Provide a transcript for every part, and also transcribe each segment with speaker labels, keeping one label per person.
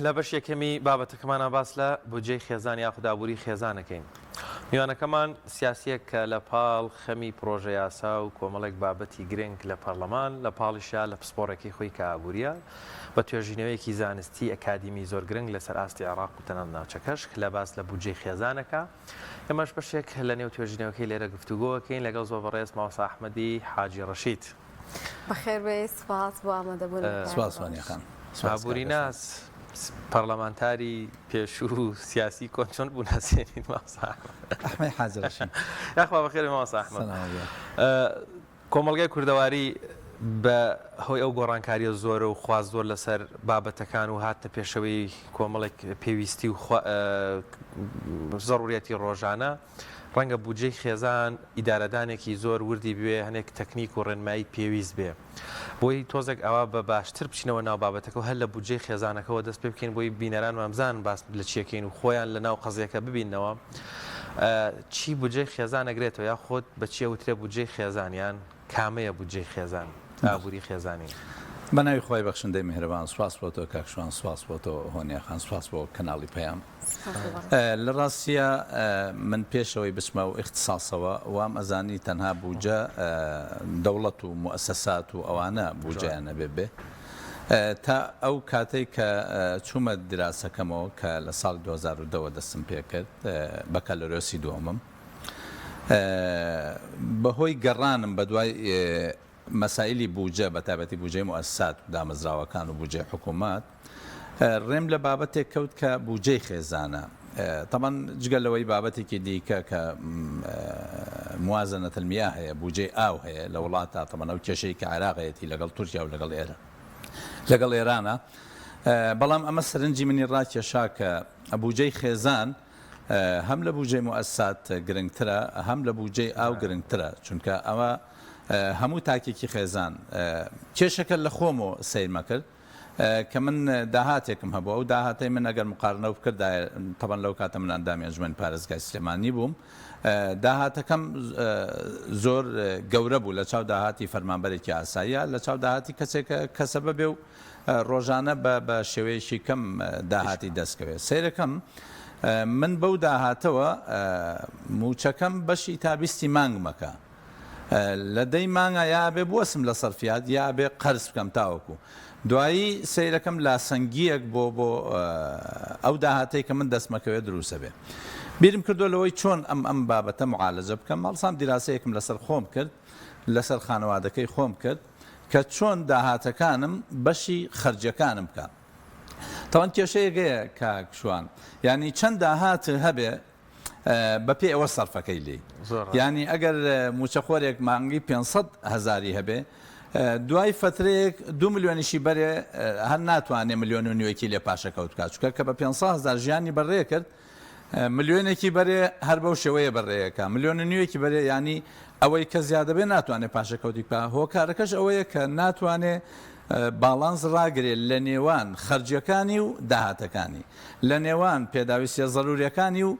Speaker 1: لە بەشی یەکەمی بابەتەکەمانا باس لە بودجەی خێزان یاخود ئابووری خێزان ئەکەین. میوانەکەمان سیاسییەک کە لە پاڵ خەمی پڕۆژە یاسا و کۆمەڵێک بابەتی گرنگ لە پەڕلەمان، لە پاڵیشا لە پسپۆڕێکەی خۆی کە ئابوورییە، بە توێژینەوەیەکی زانستی ئەکادیمی زۆر گرنگ لەسەر ئاستی عێڕاق و تەنانەت ناوچەکەش لە باس لە بودجەی خێزان ئەکا. ئێمەش بەشێک لە نێو توێژینەوەکەی لێرە گفتوگۆ ئەکەین لەگەڵ زۆر بەڕێز مامۆستا ئەحمەدی حاجی ڕەشید.
Speaker 2: بەخێربێی سوپاس بۆ ئامادەبوونت.
Speaker 3: سوپاس وانیا خان.
Speaker 1: ئابووریناس، پەڕلەمانتاری پێشوو، سیاسی کۆن چۆن بناسێنین مامۆستا ئەحمەد؟
Speaker 3: ئەحمەی حاجی ڕەشید.
Speaker 1: یاخوا بەخێربێی مامۆستا ئەحمەد.
Speaker 3: سەلام گیان.
Speaker 1: کۆمەڵگای کوردەواری بە هۆی ئەو گۆڕانکارییە زۆرە و خواست زۆر لەسەر بابەتەکان و هاتنە پێشەوەی کۆمەڵێک پێویستی و زەڕوریەتی ڕۆژانە، ڕەنگە بودجەی خێزان ئیدارەدانێکی زۆر وردی بوێ، هەنێک تەکنیک و ڕێنمایی پێویست بێ. بۆی تۆزێک ئاوا بە باشتر بچینەوە ناو بابەتەکە و هەر لە بودجەی خێزانەکەوە دەست پێ بکەین بۆی بینەرانمان بزانن باس لە چیەکەین و خۆیان لە ناو قەزیەکە ببیننەوە چی بودجەی خێزان ئەگرێتەوە یاخود بە چی ئەوترێ بودجەی خێزان یان کامەیە بودجەی خێزان ئابووری خێزانی؟
Speaker 3: بە ناوی خوای بەخشندەی میهرەبان سوپاس بۆ تۆ کاک شوان سوپاس بۆ تۆ هۆنیا خان سوپاس بۆ کەناڵی پەیام لە ڕاستیا من پێشەوەی بچمە ئەو ئیختساسەوە وام ئەزانی تەنها بوجە دەوڵەت و موئەسەسات و ئەوانە بوجەیان ئەبێ بێ تا ئەو کاتەی کە چوومە دراسەکەمەوە کە لە ساڵی 2010 وە دەستم پێکرد بەکالۆریۆسی دووەمم بەهۆی گەڕانم بەدوای مەسائیلی بوجە بە تایبەتی بوجەی موئەسسات و دامەزراوەکان و بوجەی حکوومەت ڕێم لە بابەتێک کەوت کە بوجەی خێزانە. تەبعەن جگە لەوەی بابەتێکی دیکە کە موازنە المیاه هەیە، بوجەی ئاو هەیە لە وڵاتدا، تەبعەن ئەو کێشەی کە عێراق هەیەتی لەگەڵ تورکیا و لەگەڵ ئێران لەگەڵ ئێرانە، بەڵام ئەمە سەرنجی منی ڕاکێشا کە بوجەی خێزان هەم لە بوجەی موئەسسات گرنگترە، هەم لە بوجەی ئاو گرنگترە، چونکە ئەوە هەموو تاکێکی خێزان کێشەکە لە خۆمەوە سەیرمە کرد کە من داهاتێکم هەبوو ئەو داهاتەی من ئەگەر مقارنە بکردایە تەبەن لەو کاتە من ئەندامی ئەنجومەنی پارێزگای سلێمانی بووم داهاتەکەم زۆر گەورە بوو لە چاو داهاتی فەرمانبەرێکی ئاساییە لە چاو داهاتی کەسێکە کەسەبە بێ و ڕۆژانە بە بە شێوەیەکی کەم داهاتی دەستکەوێت سەیرەکەم من بەو داهاتەوە موچەکەم بەشی تا بیستی مانگمەکە لە دەی مانگا یا ئەبێ بوەسم لە سەرفیات یا ئەبێ قەرز بکەم تاوەکو دوایی سەیرەکەم لاسەنگیەک بۆ بۆ ئەو داهاتەی کە من دەستمەکەوێت دروستە بێ بیرم کردو لەوەی چۆن ئەم ئەم بابەتە معالەجە بکەم هەڵسام دیراسەیەکم لەسەر خۆم کرد لەسەر خانەوادەکەی خۆم کرد کە چۆن داهاتەکانم بەشی خەرجیەکانم بکە تەوان کێشەیەک هەیە کاک شوان یانی چەند داهات هەبێ بە پێی ئەوە سەرفەکەی لێی یانی ئەگەر موچەخۆرێک مانگی 500 هەزاری هەبێ دوای فترەیەک دو ملیۆنیشی بەرێ هەر ناتوانێ ملیۆن و نیوێکی لێ پاشەکەوت بکات چونکە کە بە 500 هەزار ژیانی بەڕێ کرد ملیۆنێکی بەرێ هەر بەو شێوەیە بەڕێیەکە ملیۆن و نیوێکی بەرێ ینی ئەوەی کە زیادە بێ ناتوانێ پاشەکەوتی بکا هۆکارەکەش ئەوەیە کە ناتوانێ باڵانس ڕاگرێ لە نێوان خەرجیەکانی و داهاتەکانی لە نێوان پێداویستیە زەروریەکانی و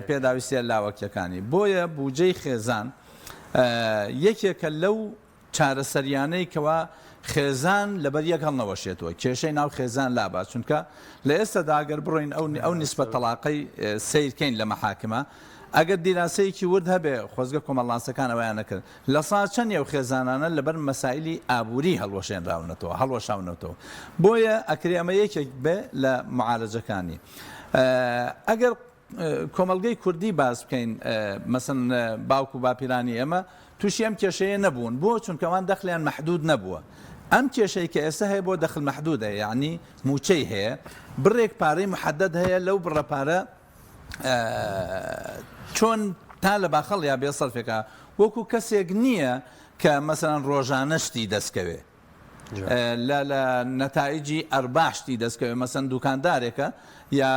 Speaker 3: پێداویستیە لاوەکیەکانی بۆیە بوجەی خێزان یەکێکە لەو چارەسەریانەی کەوا خێزان لەبەر یەک هەڵنەوەشێتەوە کێشەی ناو خێزان لابا چونکە لە ئێستادا گەر بڕۆین ئەو ئەو نیسبە تەڵاقەی سەیر کەین لە مەحاکمە ئەگەر دیراسەیەکی ورد هەبێ خۆزگە کۆمەڵناسەکان ئەوەیان نەکرد لە سا چەندی ئەو خێزانانە لەبەر مەسایلی ئابووری هەڵوەشێنراونەتەوە هەڵوەشاونەتەوە بۆیە ئەکرێ ئەمە یەکێک بێ لە معالەجەکانی ئەگەر کۆمەڵگەی کوردی باس بکەین مەسەن باوک و باپیرانی ئێمە تووشی ئەم کێشەیە نەبوون بۆ چونکە ئەوان دەخلیان مەحدود نەبووە ئەم کێشەی کە ئێستا هەیە بۆ دەخل مەحدودە یعنی موچەی هەیە بڕێک پارەی محەدەد هەیە لەو بڕە پارە چۆن تا لە باخەڵ یا بێ سەرفێکە وەکو کەسێک نییە کە مەسەلەن ڕۆژانە شتی دەستکەوێ لە لە نەتایجی ئەرباح شتی دەستکەوێ مەسەن دوکاندارێکە یا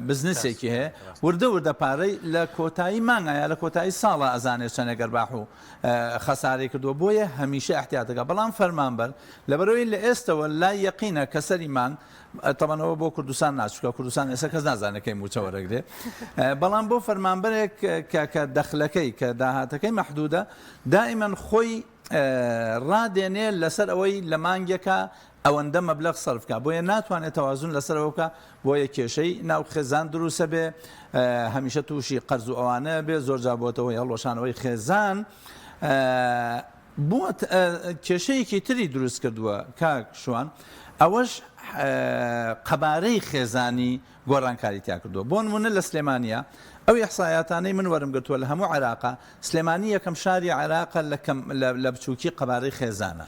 Speaker 3: بزنسێکی هەیە وردە وردە پارەی لە کۆتایی مانگا یا لە کۆتایی ساڵە ئەزانێت چەندێک ئەرباح و خەسارەی کردووە بۆیە هەمیشە احتیاتەکە بەڵام فەرمانبەر لەبەرەوەی لە ئێستەوە لای یەقینە کە سەری مانگ تەبەنەوە بۆ کوردستان ناچکە کوردستان ئێستا کەس نازانێت کەی موچە وەرەگرێ بەڵام بۆ فەرمانبەرێک کە کە دەخلەکەی کە داهاتەکەی مەحدودە دائیمەن خۆی. ڕادێنێ لەسەر ئەوەی لە مانگێکا ئەوەندە مەبلەغ سەرف کا بۆیە ناتوانێت تەوازن لەسەر ئەوە بکا بۆیە کێشەی ناو خێزان دروسە بێ هەمیشە تووشی قەرز و ئەوانە بێ زۆر جار بۆتە هۆی هەڵوەشانەوەی خێزان بۆت کێشەیەکی تری دروست کردووە کاک شوان ئەوەش قەبارەی خێزانی گۆڕانکاری تیا کردووە بۆ نمونە لە سلێمانیە ئەو ئیحسایاتانەی من وەرم گرتووە لە هەموو عێراقا سلێمانی یەکەم شاری عێراقە لە کەم لە بچووکی قەبارەی خێزانە.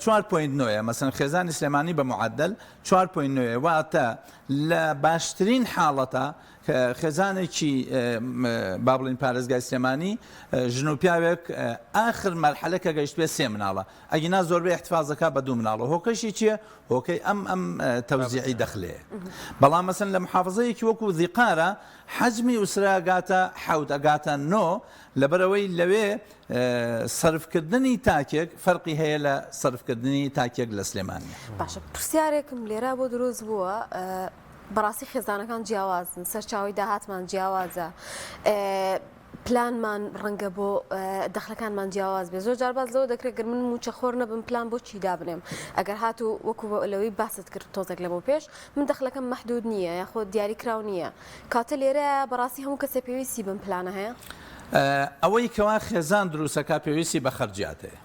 Speaker 3: چوار point نۆیە مەسەن خێزانی سلێمانی بە معەدەل چوار point نۆیە واتە لە باشترین حاڵەتە خێزانێکی با بڵین پارێزگای سلێمانی ژن و پیاوێک ئاخر مەرحەلە کە گەیشت بێ سێ مناڵە ئەگینا زۆربەی احتفاظەکە بە دوو مناڵە هۆکەشی چییە هۆکەی ئەم ئەم تەوزیعی دەخلەیە بەڵام مەسەن لە محافظەیەکی وەکو زیقارە حەجمی ئوسرە گاتە حەوت ئەگاتە نۆ لەبەرئەوەی لەوێ سەرفکردنی تاکێک فەرقی هەیە لە سەرفکردنی تاکێک لە سلێمانی.
Speaker 2: باشە پرسیارێکم لێرە بۆ دروست بووە بەڕاستی خێزانەکان جیاوازن سەرچاوی داهاتمان جیاوازە پلانمان ڕەنگە بۆ دەخلەکانمان جیاواز بێ زۆر جار باس لەوە دەکرێت گەر من موچەخۆر نەبم پلان بۆ چی دابنێم ئەگەر هاتوو وەکو لەوەی باست کرد تۆزێک لەمەو پێش من دەخلەکەم مەحدود نییە یاخۆ دیاریکراو نییە کاتە لێرەیە بەڕاستی هەموو کەسێ پێویستی بەم پلانە هەیە؟
Speaker 3: ئەوەی کەوا خێزان دروستەکا پێویستی بە خەرجیات هەیە.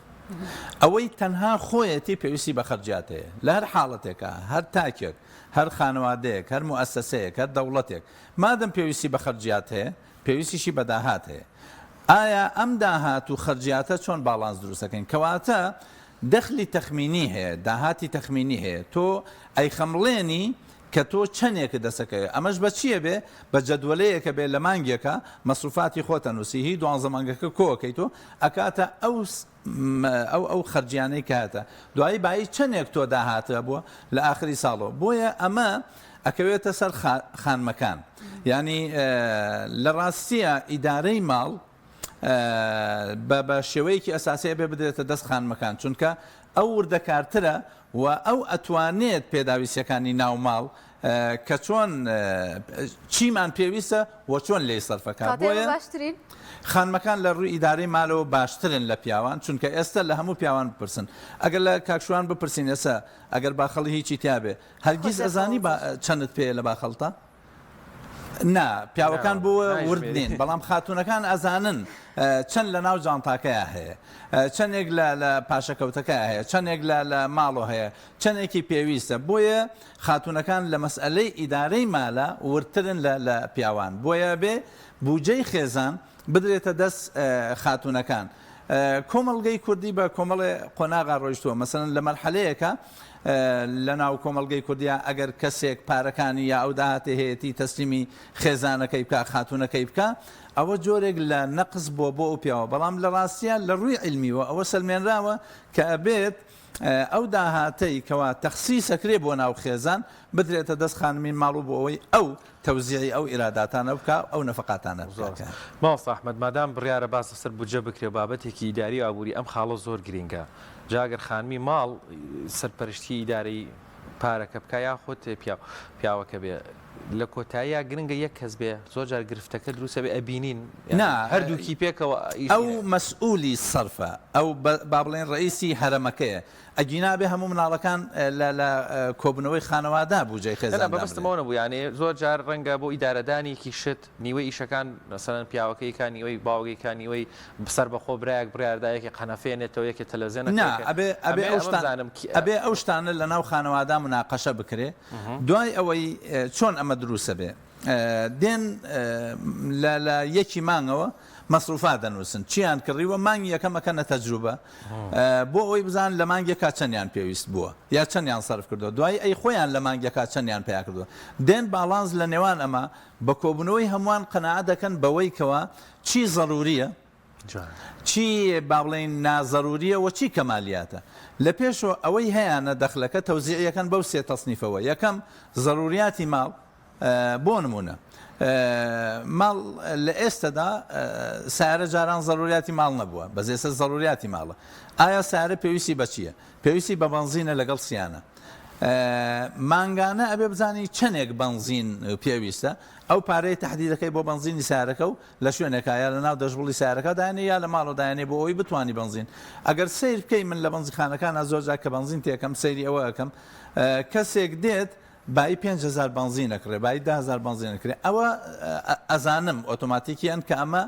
Speaker 3: ئەوەی تەنها خۆیەتی پێویستی بە خەرجیات هەیە. لە هەر حاڵەتێکا، هەر تاکێک، هەر خانەوادەیەک، هەر موئەسەسەیەک، هەر دەوڵەتێک، مادەم پێویستی بە خەرجیات هەیە، پێویستیشی بە داهات هەیە. ئایا ئەم داهات و خەرجیاتە چۆن باڵانس دروست ئەکەین؟ کەواتە دەخلی تەخمینی هەیە، داهاتی تەخمینی هەیە، تۆ ئەیخەمڵێنی کە تۆ چەنێکت دەست ئەکەوێ ئەمەش بە چیە بێ بە جەدوەلەیەکە بێ لە مانگێکا مەسروفاتی خۆت ئەنوسی هی دوانزە مانگەکە کۆ ئەکەیتۆ ئەکاتە ئەو ئەو ئەو خەرجیانەی کە هەتە دوایی بایی چەنێک تۆ داهاتت هەبووە لە ئاخری ساڵەوە بۆیە ئەمە ئەکەوێتە سەر خانمەکان یانی لە ڕاستیە ئیدارەی ماڵ بە بە شێوەیەکی ئەساسی ئەبێ بدرێتە دەست خانمەکان چونکە ئەو وردەکارترە و ئەو ئەتوانێت پێداویستیەکانی ناو ماڵ کە چۆن چیمان پێویستە و چۆن لێی سەرفەکات
Speaker 2: کاتێ
Speaker 3: بۆیە
Speaker 2: باشترین
Speaker 3: خانمەکان لە ڕووی ئیدارەی مالەوە باشترن لە پیاوان چونکە ئێستا لە هەموو پیاوان بپرسن ئەگەر لە کاک شوان بپرسین ئێستا ئەگەر باخەڵی هیچی تیابێ هەرگیز
Speaker 2: خۆت
Speaker 3: ئەزانی با چەندت پێیە لە باخەڵتا؟ نا پیاوەکان بۆ ورد نین بەڵام خاتوونەکان ئەزانن چەند لە ناو جانتاکەیا هەیە چەندێک لە لە پاشەکەوتەکە هەیە چەندێک لە لە ماڵۆ هەیە چەندێکی پێویستە بۆیە خاتوونەکان لە مەسئلەی ئیدارەی مالە وردترن لە لە پیاوان بۆیە بێ بوجەی خێزان بدرێتە دەست خاتوونەکان. کۆمەڵگەی کوردی بە کۆمەڵێ قۆناغا ڕۆیشتووە، مەسەلەن لە مەرحەلەیەکا لە ناو کۆمەڵگەی کوردیا ئەگەر کەسێک پارەکانی یا ئەو داهاتەی هەیەتی تەسلیمی خێزانەکەی بکا، خاتوونەکەی بکا، ئەوە جۆرێک لە نەقس بووە بۆ ئەو پیاوە، بەڵام لە ڕاستیا لە ڕووی عیلمیوە ئەوە سەلمێنراوە کە ئەبێت ئەو داهاتەی کەوا تەخسیس ئەکرێ بۆ ناو خێزان بدرێتە دەست خانمی ماڵ و بۆ ئەوەی ئەو تەوزیعی ئەو ئیراداتانە بکا و ئەو نەفەقاتانە بکا
Speaker 1: زۆر
Speaker 3: کە.
Speaker 1: مامۆستا ئەحمەد مادام بڕیارە باس لەسەر بودجە بکرێ و بابەتێکی ئیداری و ئابووری ئەم خاڵە زۆر گرینگە جا گەر خانمی ماڵ سەرپەرشتی ئیدارەی پارەکە بکا یاخود پیاو پیاوەکە بێ لە کۆتاییا گرنگە یەک کەس بێ زۆر جار گرفتەکە دروست ئەبێ ئەبینین
Speaker 3: نا
Speaker 1: هەردووکی پێکەوە ئیش
Speaker 3: ئەو مەسئولی سەرفە ئەو با بڵێین ڕەئیسی هەرەمەکەیە ئەگینا ئەبێ هەموو مناڵەکان لە لە کۆبونەوەی خانەوادە بوجەی
Speaker 1: نا
Speaker 3: خێزان
Speaker 1: نا مەبەستم
Speaker 3: دابنێن.
Speaker 1: ئەوە نەبوو یانی زۆر جار ڕەنگە بۆ ئیدارەدانێکی شت نیوەی ئیشەکان مەسەلەن پیاوەکە ئیکا نیوەی باوک ئیکا نیوەی سەربەخۆ برایەک بڕیاردا یەکێ قەنەفێنێتەوە یەکێ تەلەڤزیۆن
Speaker 3: نا
Speaker 1: ئەکرێ
Speaker 3: ئەبێ ئەبێ
Speaker 1: ئەمەیە
Speaker 3: ئەو
Speaker 1: ئەمە
Speaker 3: شتان
Speaker 1: بزانم کی
Speaker 3: ئەبێ ئەو شتانە لە ناو خانەوادا موناقەشە بکرێ دوای ئەوەی چۆن ئەمە دروسە بێ دێن لە لە یەکی مانگەوە مەسروفات دەنووسن چیان کڕیوە مانگی یەکەم ئەکەنە تەجروبە بۆ ئەوەی بزان لە مانگێکا چەندیان پێویست بووە یا چەندیان سەرف کردووە دوایی ئەی خۆیان لە مانگێکا چەندیان پیا کردووە دێن باڵانس لە نێوان ئەمە بە کۆبوونەوەی هەمووان قەناعەت دەکەن بەوەی کەوا چی زەروریە چی با بڵێین نازەروریە و چی کەمالیاتە. لە پێشەوە ئەوەی هەیانە دەخلەکە تەوزیعی ئەکەن بەو سێ تەسنیفەوە، یەکەم، زەروریاتی ماڵ، بۆ نموونە ماڵ لە ئێستەدا سەیارە جاران زەروریاتی ماڵ نەبووە بەس ئێستا زەروریاتی ماڵە. ئایا سەیارە پێویستی بە چییە؟ پێویستی بە بەنزینە لەگەڵ سیانە. مانگانە ئەبێ بزانی چەنێک بەنزین پێویستە ئەو پارەی تەحدیدەکەی بۆ بەنزینی سارەکە و لە شوێنێکا یا لە ناو دەشبڵی سارەکە دانێ یا لە ماڵەوە دانێ بۆ ئەوەی بتانی بەنزین ئەگەر سەیر بکەی من لە بەنزیخانەکانە زۆر جار کە بەنزین تێکەم سەیری ئەوە ئەکەم کەسێک دێت بایی 5000 بەنزین ئەکڕێ بایی 10000 بەنزین ئەکرێ ئەوە ئەزانم ئۆتۆماتیکیان کە ئەمە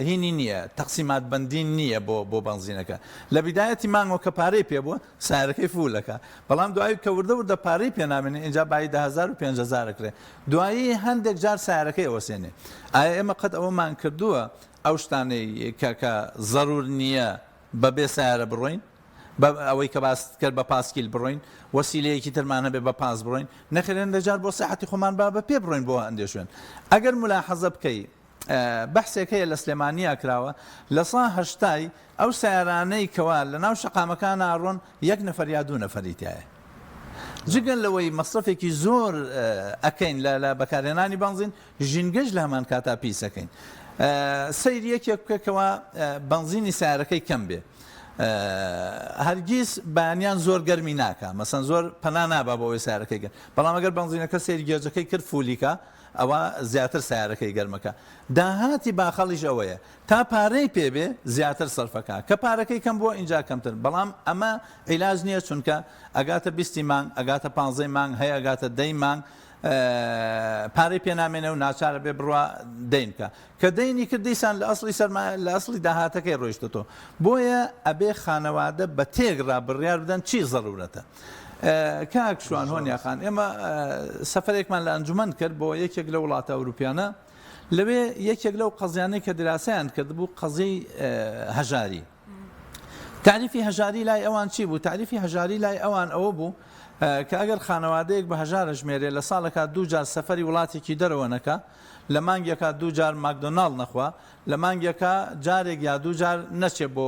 Speaker 3: هینی نییە تەقسیمات بەندین نییە بۆ بۆ بەنزینەکە لە بیدایەتی مانگەوە کە پارەی پێ بووە سارەکەی فولەکە بەڵام دوایی کە وردە وردە پارەی پێ نامێنێ ئینجا بایی 10000 و 5000 ئەکرێ دوایی هەندێک جار سارەکەی ئەوەسێنێ ئایا ئێمە قەت ئەوەمان کردووە ئەو شتانەی کە کە زەرور نییە بەبێ سیارە بڕۆین بە ئەوەی کە باست کرد بە پاسکیل بڕۆین، وەسیلەیەکی ترمان هەبێ بە پاس بڕۆین، نەخێر هەندێک جار بۆ سیحەتی خۆمان با بە پێ بڕۆین بۆ هەندێ شوێن. ئەگەر مولاحەزە بکەی بەحسێک هەیە لە سلێمانیا کراوە لە سا هەشتای ئەو سەیارانەی کەوا لە ناو شەقامەکانا ئەڕۆن یەک نەفەر یا دوو نەفەری تیایە. جگە لەوەی مەسرەفێکی زۆر ئەکەین لە بەکارهێنانی بەنزین، ژینگەش لە هەمان کاتا پیس ئەکەین. سەیری یەکێک بکە کەوا بەنزینی سەیارەکەی کەم بێ. هەرگیز بەیانیان زۆر گەرمی ناکا مەسەن زۆر پەنا نابا بۆ ئەوەی سەیارەکەی گەرم بەڵام ئەگەر بەنزینەکە سەیری گێجەکەی کرد فولیکا ئەوە زیاتر سەیارەکەی گەرمەکە داهاتی باخەڵیش ئەوەیە تا پارەی پێ بێ زیاتر سەرفەکا کە پارەکەی کەم بووە ئینجا کەمتر بەڵام ئەمە عیلاج نییە چونکە ئەگاتە بیستی مانگ ئەگاتە پانزەی مانگ هەیە ئەگاتە دەی مانگ پارەی پێ نامێنێ و ناچارە بێ بڕوا دەین بکا کە دەینی کرد دیسان لە ئەسڵی سەرمایە لە ئەسڵی داهاتەکەی ڕۆیشتۆتەوە بۆیە ئەبێ خانەوادە بە تێکڕا بڕیار بدەن چی زەرورەتە کاک شوان هۆنیا خان ئێمە سەفەرێکمان لە ئەنجومەن کرد بۆ یەکێک لە وڵاتە ئەوروپیانە لەوێ یەکێک لەو قەزیانەی کە دراسەیان کردبوو قەزیەی هەژاری تاریفی هەژاری لای ئەوان چی بوو؟ تاریفی هەژاری لای ئەوان ئەوە بوو کە ئەگەر خانەوادەیەک بە هەژارە ژمێرێ لە ساڵێکا دوو جار سەفەری وڵاتێکی دەرەوە نەکا، لە مانگێکا دوو جار ماکدۆناڵد نەخوا، لە مانگێکا جارێک یا دوو جار نەچێ بۆ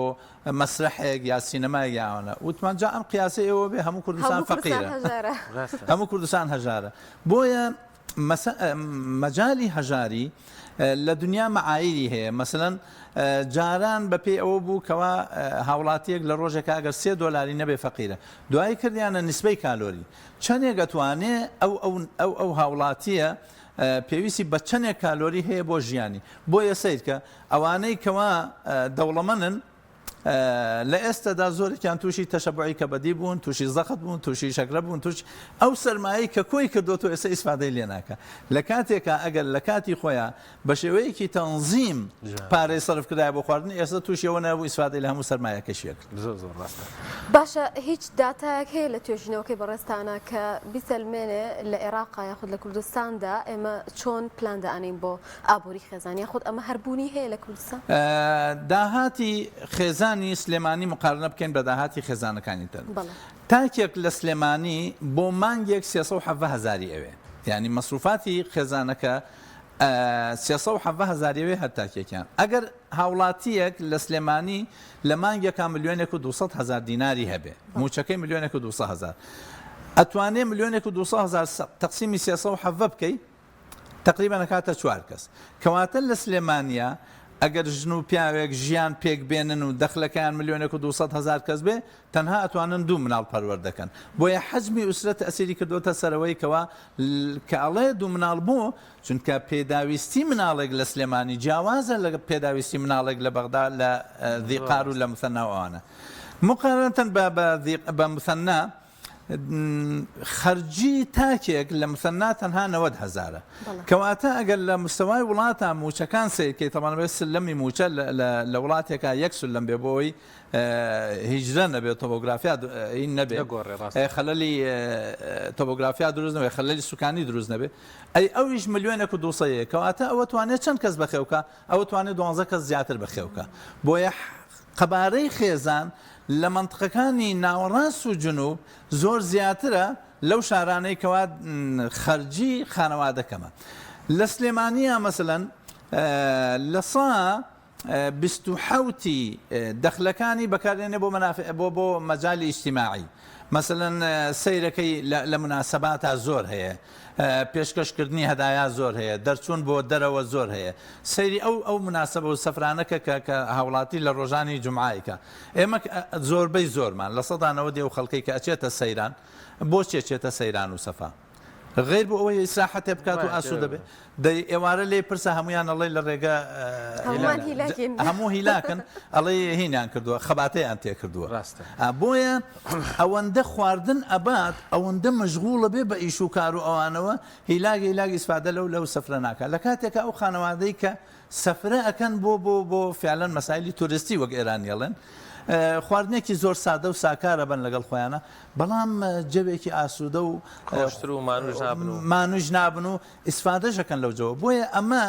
Speaker 3: مەسرەحێک یا سینەمایەک یا ئەوانە. وتمان جا ئەم قیاسەی ئێوە بێ هەموو کوردستان فەقیرە. هەموو کوردستان هەژارە. بۆیە مەجالی هەژاری لە دنیا مەعایری هەیە مەسەلەن جاران بە پێی ئەوە بوو کەوا هاوڵاتیەک لە ڕۆژێکا ئەگەر سێ دۆلاری نەبێ فەقیرە دوایی کردیانە نیسبەی کالۆری چەنێک ئەتوانێ ئەو ئەو ئەو ئەو هاوڵاتیە پێویستی بە چەنێک کالۆری هەیە بۆ ژیانی بۆیە سەیرکە ئەوانەی کەوا دەوڵەمەنن لە ئێستەدا زۆرێکیان تووشی تەشەبوعی کەبەدی بوون، تووشی زەخت بوون، تووشی شەکرە بوون، تووش ئەو سەرمایەی کە کۆی کردۆتەوە ئێستا ئیسفادەی لێ ناکا. لە کاتێکا ئەگەر لە کاتی خۆیا بە شێوەیەکی تەنزیم پارەی سەرف کرایە بۆ خواردن ئێستا تووشی ئەوە نەبوو ئیسفادەی لە هەموو سەرمایەکەشی ئەکرد.
Speaker 1: زۆر زۆر ڕاستە.
Speaker 2: باشە هیچ داتایەک هەیە لە توێژینەوەکەی بەڕێزتانا کە بیسەلمێنێ لە ئێراقا یاخود لە کوردستاندا ئێمە چۆن پلان دائەنێین بۆ ئابووری خێزان یاخود ئەمە هەر بوونی هەیە لە کوردستان؟
Speaker 3: داهاتی خێزانی سلێمانی مقارنە بکەین بە داهاتی خێزانەکانی تر تاکێک لە سلێمانی بۆ مانگێک 317 هەزاری ئەوێ یعنی مەسروفاتی خێزانەکە 317 هەزاری ئەوێ هەر تاکێکیان ئەگەر هاوڵاتیەک لە سلێمانی لە مانگێکا ملیۆنێک و 200 هەزار دیناری هەبێ موچەکەی ملیۆنێک و 200 هەزار ئەتوانێ ملیۆنێک و 200 هەزار تەقسیمی 317 بکەی تەقریبەن ئەکاتە چوار کەس. کەواتە لە سلێمانیا ئەگەر ژن و پیاوێک ژیان پێک بێنن و دەخلەکەیان ملیۆنێک و 200 هەزار کەس بێ تەنها ئەتوانن دوو مناڵ پەروەردە کەن. بۆیە حەجمی ئوسرە تەئسیری کردۆتە سەرەوەی کەوا کە ئەڵێ دوو مناڵ بۆ؟ چونکە پێداویستی مناڵێک لە سلێمانی جیاوازە لە پێداویستی مناڵێک لە بەغدا لە ذیقار و لە مثەنا و ئەوانە. مقارنەتەن بە بە مثەنا خەرجی تاکێک لە مثەنا تەنها 90 هەزارە کەواتە ئەگەر لە مستەوای وڵاتە موچەکان سەیرکەی تەمان بێ سلەمی موچە لە وڵاتێکا یەک سلەم بێ بۆی هیجرە نەبێت تۆپۆگرافیا این نەبێ خەلەلی تۆپۆگرافیا دروست نەبێ خەلەلی سوکانی دروست نەبێ ئەی ئەویش ملیۆنێک و دووسەیە کەواتە ئەوە توانێت چەند کەس بەخێوکە ئەوە توانێت دوانزە کەس زیاتر بەخێوکە بۆیە قەبارەی خێزان لە مەنتقەکانی ناوەڕاست و جنوب زۆر زیاترە لەو شارانەی کەوا خەرجی خانەوادە کەمە. لە سلێمانیا مەسەلەن لە سا 27 ی دەخلەکانی بەکاردێنێ بۆ مەنافع بۆ بۆ مەجالی ئیجتیماعی. مەسەلەن سەیرەکەی لە موناسەباتا زۆر هەیە، پێشکەش کردنی هەدایا زۆر هەیە، دەرچوون بۆ دەرەوە زۆر هەیە. سەیری ئەو ئەو موناسەبە و سەفرانە کە کە کە هاوڵاتی لە ڕۆژانی جومعە ئەیکا. ئێمە زۆربەی زۆرمان، 90% ئەو خەڵکەی کە ئەچێتە سەیران، بۆچی ئەچێتە سەیران و سەفا؟ غەیر بۆ ئەوەی ئیسراحەتێ بکات و ئاسوودە بێ. دەی ئێوارە لێی پرسە هەموویان ئەڵێ لە ڕێگە
Speaker 2: هەمووان هیلاکین.
Speaker 3: هەموو هیلاکن ئەڵێ هینیان کردووە خەباتەیان تێ کردووە.
Speaker 1: ڕاستە.
Speaker 3: بۆیە ئەوەندە خواردن ئەبات ئەوەندە مەشغوڵە بێ بە ئیش و کار و ئەوانەوە هیلاک هیلاک ئیسفادە لەو لەو سفرە ناکا لە کاتێکا ئەو خانەوادەی کە سفرە ئەکەن بۆ بۆ بۆ فعلەن مەسایلی توریستی وەک ئێرانی ئەڵێن خواردنێکی زۆر سادە و ساکار ئەبەن لەگەڵ خۆیانە بەڵام جەوێکی ئاسوودە و
Speaker 1: خۆشتر و مانوش نابن و
Speaker 3: مانوش نابن و ئیسفادەش ئەکەن لەو جەوە بۆیە ئەمە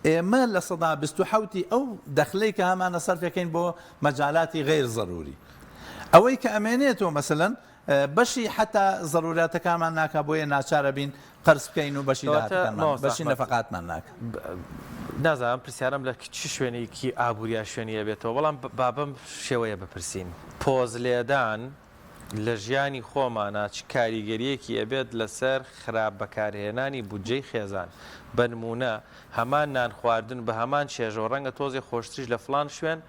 Speaker 3: ئێمە 27% ی ئەو دەخلەی کە هەمانە سەرفەکەین بۆ مەجالاتی غەیر زەروری ئەوەی کە ئەمێنێتەوە مەسەلەن بەشی حەتا زەروراتەکانمان ناکا بۆیە ناچارە بین قەرز بکەین و بەشی
Speaker 1: کەواتە
Speaker 3: داهاتەکانمان
Speaker 1: مامۆستا
Speaker 3: بەشی
Speaker 1: ئەحمەد
Speaker 3: نەفەقاتمان ناکا.
Speaker 1: نازانم ئەم پرسیارەم لە چ شوێنێکی ئابووریا شوێنی ئەبێتەوە بەڵام با بەم شێوەیە بپرسین پۆز لێدان لە ژیانی خۆمانا چ کاریگەریەکی ئەبێت لەسەر خراپ بەکارهێنانی بودجەی خێزان بەنموونە هەمان نان خواردن بە هەمان چێژەوە ڕەنگە تۆزێ خۆشتریش لە فڵان شوێن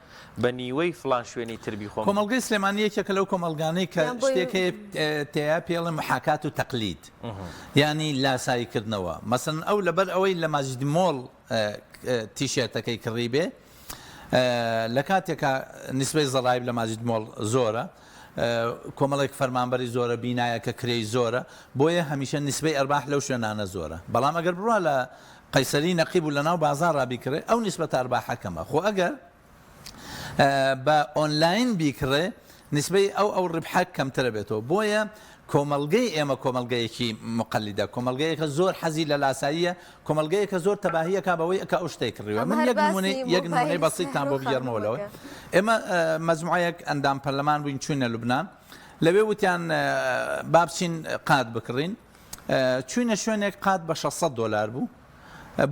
Speaker 1: بە نیوەی فڵان شوێنی تر بیخۆم.
Speaker 3: کۆمەڵگەی سلێمانی یەکێکە لەو کۆمەڵگانەی کە
Speaker 2: یان بۆی
Speaker 3: شتێک هەیە تێیا پێی ئەڵێن محاکات و تەقلید یانی لاسایی کردنەوە مەسەلەن ئەو لەبەر ئەوەی لە ماجید مۆڵ تیشێرتەکەی کڕیبێ لە کاتێکا نیسبەی زەڕایب لە ماجید مۆڵ زۆرە کۆمەڵێک فەرمانبەری زۆرە بینایەکە کرێی زۆرە بۆیە هەمیشە نیسبەی ئەرباح لەو شوێنانە زۆرە بەڵام ئەگەر بڕوا لە قەیسەری نەقیب و لەناو بازاڕا بیکڕێ ئەو نیسبەتە ئەرباحە کەمە خۆ ئەگەر بە ئۆنلاین بیکڕێ نیسبەی ئەو ئەو ڕبحە کەمترە بێتەوە بۆیە کۆمەڵگەی ئێمە کۆمەڵگەیەکی مقلدە کۆمەڵگەیەکە زۆر حەزی لە لاساییە کۆمەڵگەیەکە زۆر تەباهیەکە بەوەی کە ئەو شتێک کڕیوە
Speaker 2: ئەمە
Speaker 3: من
Speaker 2: هەر
Speaker 3: یەک نمونەی
Speaker 2: باسی
Speaker 3: یەک نمونەی
Speaker 2: مۆبایل
Speaker 3: بەسیتان
Speaker 2: سەر
Speaker 3: بۆ
Speaker 2: و
Speaker 3: بگێڕمەوە لەوەی
Speaker 2: خانووەکە.
Speaker 3: ئێمە مەجموعەیەک ئەندام پەرلەمان بووین چوینە لوبناان لەوێ وتیان با بچین قات بکڕین چوینە شوێنێک قات بە 600 دۆلار بوو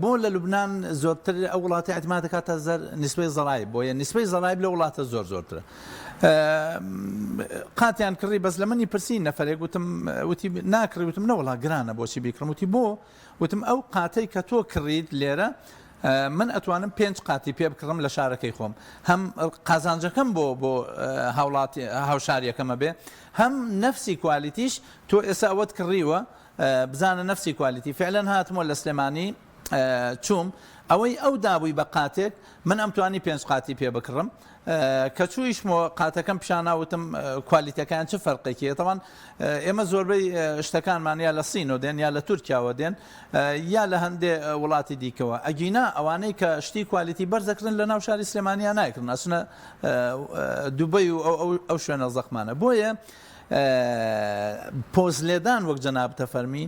Speaker 3: بۆ لە لوبناان زۆرتر ئەو وڵاتی اعتماد دەکاتە زەر نسبەی زەڕایب بۆیە نسبەی زەڕایب لە وڵاتە زۆر زۆرترە قاتیان کڕی بەس لە منی پرسی نەفرێک وتم وتی ناکڕی وتم نەوەڵا گرانە بۆچی بیکڕم وتی بۆ وتم ئەو قاتەی کە تۆ کڕیت لێرە من ئەتوانم پێنج قاتی پێ بکڕم لە شارەکەی خۆم هەم قازانجەکەم بۆ بۆ هاوڵاتی هاوشاریەکەمە بێ هەم نەفسی quality ش تۆ ئێستا ئەوەت کڕیوە بزانە نەفسی quality فعلەن هاتمەوە لە سلێمانی چووم ئەوەی ئەو دابووی بە قاتێک من ئەمتوانی پێنج قاتی پێ بکڕم کە چوویشمەوە قاتەکەم پیشانا وتم کوالیتەکان چ فەرقێکی هەیە تەوان ئێمە زۆربەی شتەکانمان یا لە سینۆ دێن یا لە تورکیاوە دێن یا لە هەندێ وڵاتی دیکەوە ئەگینا ئەوانەی کە شتی quality بەرزەکردن لە ناو شاری سلێمانیا نایکردن ئەچنە دوبەی و ئەو شوێنە زەخمانە بۆیە پۆزلێدان وەک جەنابتە فەرمی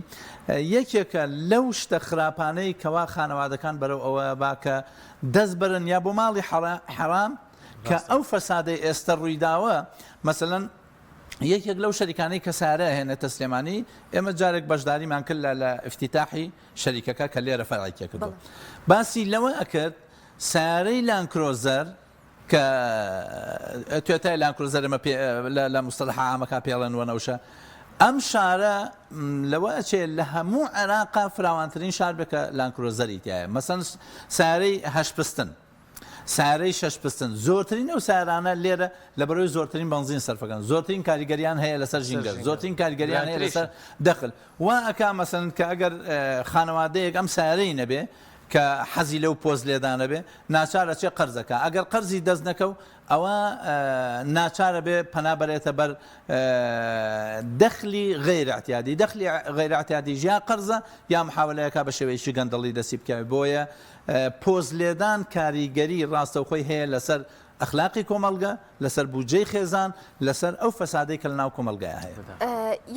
Speaker 3: یەکێکە لەو شتە خراپانەی کەوا خانەوادەکان بەرەو ئەوە با کە دەست بەرن یا بۆ ماڵی حەرام کە ئەو فەسادەی ئێستە ڕوویداوە مەسەلەن یەکێک لەو شەریکانەی کە سارە هێنێتە سلێمانی ئێمە جارێک بەشداریمان کرد لە لە ئفتتاحی شەریکەکە کە لێرە فەرعی کردو باسی لەوە ئەکرد سارەی لانکرۆزەر کە توێتای لانکرۆزەر ئێمە لە مستەلحە عامەکە پێڵێن وەنەوشە ئەم شارە لەوە ئەچێ لە هەموو عێراقا فراوانترین شار بێ کە لانکرۆزەری تایە مەسەن سارەی هەشت پستن سارەی شەش پستن زۆرترین ئەو سارانە لێرە لە بەرەوەی زۆرترین بەنزین سەرفەکەن زۆرترین کاریگەریان هەیە لەسەر ژینگە زۆرترین کاریگەریان هەیە لەسەر دەخل وا ئەکا مەسەن کە ئەگەر خانەوادەیەک ئەم سارەی نەبێ کە حەزی لەو پۆز لێدانە بێ ناچار ئەچێ قەرز ئەکا ئەگەر قەرزی دەست نەکەو ئەوە ناچارە بێ پەنا بەرێتە بەر دەخلی غەیر اعتیادی دەخلی غەیر اعتیادیش یا قەرزە یا محاولە ئەکا بە شێوەیەکی گەندەڵی دەستی بکەوێ بۆیە پۆز لێدان کاریگەری ڕاستەوخۆی هەیە لەسەر ئەخلاقی کۆمەڵگە لەسەر بودجەی خێزان لەسەر ئەو فەسادەی کە لەناو کۆمەڵگایا هەیە.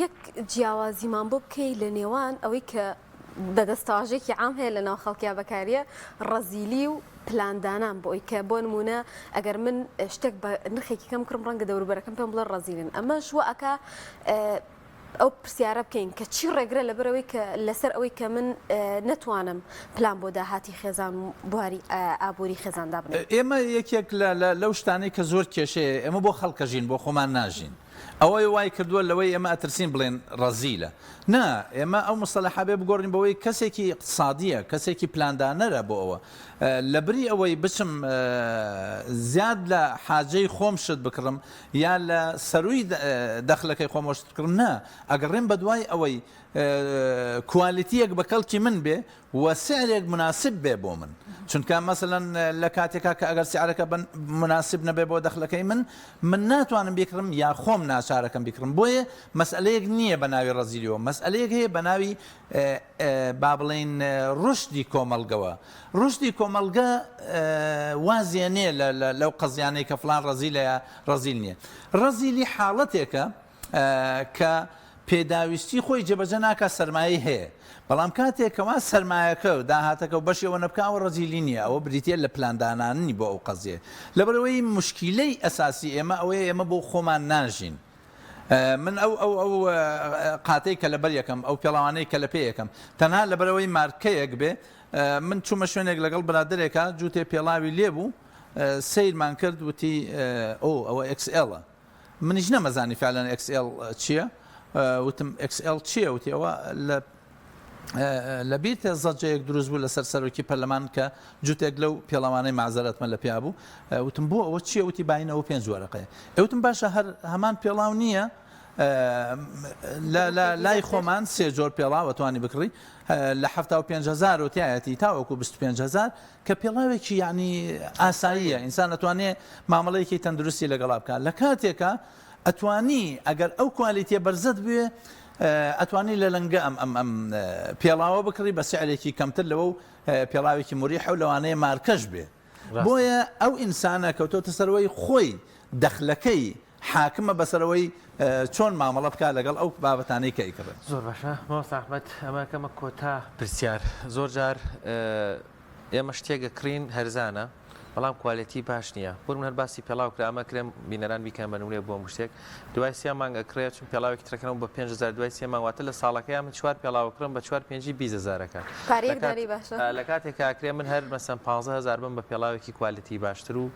Speaker 2: یەک جیاوازیمان بۆ بکەی لە نێوان ئەوەی کە بە دەستەواژەیەکی عام هەیە لە ناو خەڵکیا بەکاریە ڕەزیلی و پلاندانان بۆ ئەوی کە بۆ نمونە ئەگەر من شتێک بە نرخێکی کەم کڕم ڕەنگە دەوروبەرەکەم پێم بڵێ ڕەزیلن ئەمەش وا ئەکا ئەو پرسیارە بکەین کە چی ڕێگرە لەبەرەوەی کە لەسەر ئەوەی کە من نەتوانم پلان بۆ داهاتی خێزان و بواری ئابووری خێزان دابنێم.
Speaker 3: ئێمە یەکێک لە لەو شتانەی کە زۆر کێشەیە ئێمە بۆ خەڵکە ژین بۆ خۆمان ناژین. ئەوەی وای کردووە لەوەی ئێمە ئەترسین بڵێن ڕەزیلە. نا، ئێمە ئەو موستەلەحە بێ بگۆڕین بەوەی کەسێکی ئیقتسادییە، کەسێکی پلاندانەرە بۆ ئەوە. لەبری ئەوەی بچم زیاد لە حاجەی خۆم شت بکڕم یا لە سەرووی دەخلەکەی خۆمەوە شت بکڕم، نا، ئەگەڕێم بەدوای ئەوەی کوالیتییەک بە کەڵکی من بێ و سعرێک موناسب بێ بۆ من چونکە مەسەلەن لە کاتێکا کە ئەگەر سعرەکە بە موناسب نەبێ بۆ دەخلەکەی من من ناتوانم بیکڕم یا خۆم ناچارەکەم بیکڕم بۆیە مەسئلەیەک نییە بە ناوی ڕەزیلیەوە مەسئلەیەک هەیە بە ناوی با بڵێین ڕشدی کۆمەڵگەوە ڕشدی کۆمەڵگە وازیە نییە لەو قەزیانەی کە فلان ڕەزیلە یا ڕەزیل نییە ڕەزیلی حاڵەتێکە کە پێداویستی خۆی جێبەجێ ناکات سەرمایەی هەیە بەڵام کاتێک کەوا سەرمایەکە و داهاتەکە و بەشی ئەوە نەبکا ئەوە ڕەزیلی نییە ئەوە بریتیە لە پلاندانانی بۆ ئەو قەزیە لەبەرئەوەی موشکیلەی ئەساسی ئێمە ئەوەیە ئێمە بۆ خۆمان ناژین من ئەو ئەو ئەو قاتەی کە لەبەر یەکەم ئەو پێڵاوانەی کە لە پێ یەکەم تەنها لەبەرئەوەی مارکەیەک بێ من چوومە شوێنێک لەگەڵ برادەرێکا جووتێ پێڵاوی لێ بوو سەیرمان کرد وتی ئۆ ئەوە XL ە منیش نەمەزانی فعلەن XL چییە وتم XL چییە وتی ئەوە لە لە بیرتە زەجەیەک دروست بوو لەسەر سەرۆکی پەرلەمان کە جوتێک لەو پێڵاوانەی مەعزەرەتمە لە پیا بوو وتم بۆ ئەوە چییە وتی باینەوە پێنج وەرەقەیە ئەوتم باشە هەر هەمان پێڵاو نییە لای خۆمان سێ جۆر پێڵاوە توانی بکڕی لە 5 هزار و تایەتی تاوەکو 25 هزار کە پێڵاوێکی یانی ئاساییە ئینسان ئەتوانێ مامەڵەیەکی تەندروستی لەگەڵا بکات لە کاتێکا ئەتوانی ئەگەر ئەو کوالیتیە بەرزەت بوێ ئەتوانی لە لەنگە ئەم ئەم ئەم پێڵاوە بکڕی بە سعرێکی کەمتر لەوە و پێڵاوێکی مریحە و لەوانەیە مارکەش بێ بۆیە ئەو ئینسانە کەوتۆتە سەرەوەی خۆی دەخلەکەی حاکمە بەسەرەوەی چۆن مامەڵە بکات لەگەڵ ئەو بابەتانەی کە ئەیکڕێت.
Speaker 1: زۆر باشە مامۆستا ئەحمەد ئەمە کەمە کۆتا پرسیار زۆر جار ئێمە شتێک ئەکڕین هەرزانە بەڵام کوالێتی باش نییە بۆ من هەر باسی پێڵاو کرا ئەمە کرێم بینەران بیکەن بە نمونەیەک بۆ هەموو شتێک دوای سێ مانگ ئەکڕێ چون پێڵاوێکی ترەکەنەوە بە 5000 دوای سێ مانگ واتە لە ساڵەکەیا من چوار پێڵاو ئەکڕم بە چوار پێنجی 20 هەزارەکە
Speaker 2: پارەیەک دانی باشە
Speaker 1: لە کاتێک ئەکرێ من هەر مەسەن 15000 بم بە پێڵاوێکی کوالێتی باشتر و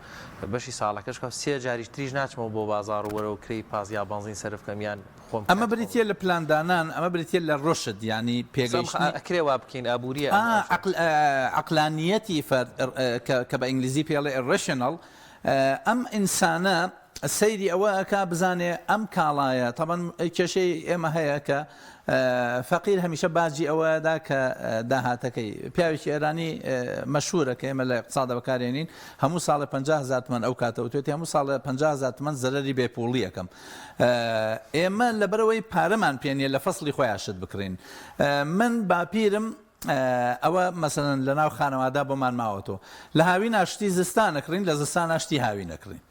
Speaker 1: بەشی ساڵەکەش کە سێ جاریش تریش ناچمەوە بۆ بازاڕ و وەرەوە کرێی پاس یا بەنزین سەرف کەم یان خۆم
Speaker 3: ئەمە بریتیە لە پلاندانان، ئەمە بریتیە لە ڕوشد یانی پێگەیشتنی.
Speaker 1: ئەکرێ وا بکەین ئابووریە ئەم ئەوشە.
Speaker 3: عەقلانیەتی فەرد کە بە ئینگلیزی پێی ئەڵێ Irrational ئەم ئینسانە سەیری ئەوە ئەکا بزانێ ئەم کاڵایە تەبەن کێشەی ئێمە هەیە کە فەقیر هەمیشە باجی ئەوە ئەدا کە داهاتەکەی پیاوێکی ئێرانی مەشهورە کە ئێمە لە ئیقتسادا بەکارێنین هەموو ساڵێ 50 هەزار تمەن ئەو کاتە وتوێتی هەموو ساڵێ 50 هەزار تمەن زەرەری بێ پووڵی ئەکەم ئێمە لەبەرئەوەی پارەمان پێ نییە لە فەسڵی خۆیا شت بکڕین من باپیرم ئەوە مەسەلەن لەناو خانەوادا بۆمان ماوەتەوە لە هاوینا شتی زستان ئەکڕین لە زستانا شتی هاوین ئەکڕین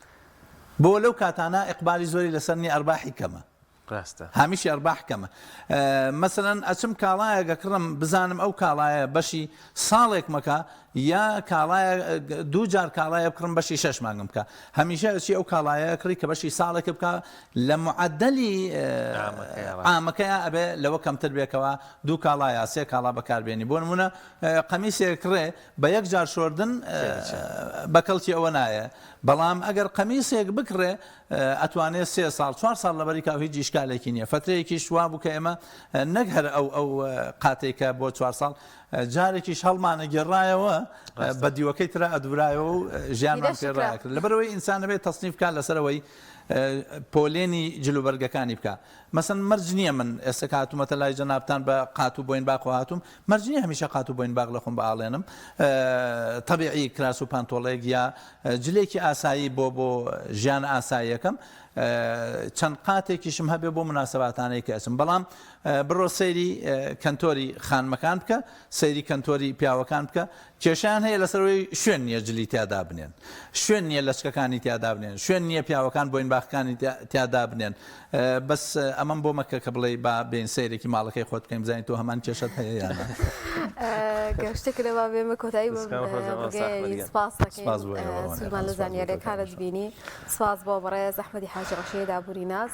Speaker 3: بۆ لەو کاتانە ئیقبالی زۆری لەسەر نییە ئەرباحی کەمە
Speaker 1: ڕاستە.
Speaker 3: هامیشی ئەرباح کەمە مەسەلەن ئەچم کاڵایەک ئەکڕم بزانم ئەو کاڵایە بەشی ساڵێک مەکا یا کاڵایە دوو جار کاڵایە بکڕم بەشی شەش مانگم بکا هەمیشە ئەچی ئەو کاڵایە ئەکڕی کە بەشی ساڵێک بکا لە معەدەلی عامەکەیا ئەبێ لەوە کەمتر بێ کەوا دوو کاڵا یا سێ کاڵا بەکاربێنی بۆ نمونە قەمیسێک کڕێ بە یەک جار شۆردن بە کەڵکی ئەوە نایە بەڵام ئەگەر قەمیسێک بکڕێ ئەتوانێ سێ ساڵ چوار ساڵ لەبەری کا و هیچ ئیشکالێکی نییە فەترەیەکیش وابوو کە ئێمە نەک هەر ئەو ئەو قاتەی کە بۆ چوار ساڵ جارێکیش هەڵمانەگێڕایەوە بە دیوەکەی ترا ئەدورایەوە و ژیانمان پێ ڕاکرد لەبەرئەوەی ئینسان ئەبێ تەسنیف بکات لەسەرەوەی پۆلێنی جلوبەرگەکانی بکا مەسەن مەرج نییە من ئێستا کە هاتوومەتە لای جەنابتان بە قات و بۆینباخەوە هاتووم مەرج نییە هەمیشە قات و بۆینباخ لە خۆم بئاڵێنم تەبیعی کراس و پانتۆڵێک یا جلێکی ئاسایی بۆ بۆ ژیان ئاساییەکەم چەند قاتێکیشم هەبێ بۆ مناسباتانەی کە ئەچم بەڵام بڕۆ سەیری کەنتۆری خانمەکان بکە سەیری کەنتۆری پیاوەکان بکە کێشەیان هەیە لەسەر ئەوەی شوێن نییە جلی تیا دابنێن، شوێن نییە لەچکەکانی تیا دابنێن، شوێن نییە پیاوەکان بۆینباخەکانی تیا دابنێن. بەس ئەمەم بۆ مەکە کە بڵێی با بێین سەیرێکی ماڵەکەی خۆت بکەین بزانین تۆ هەمان کێشەت هەیە یان نا.
Speaker 2: گەر شتێک نەما بێمە کۆتایی بەم بڕگەیەنی. سپاس دەکەین
Speaker 3: سپاس بۆ ئێوە
Speaker 2: سوودمان لە
Speaker 3: سپاس بۆ تۆ
Speaker 2: زانیارییەکانت بینی. سپاس بۆ بەڕێز ئەحمەدی حاجی ڕەشید ئابووریناس.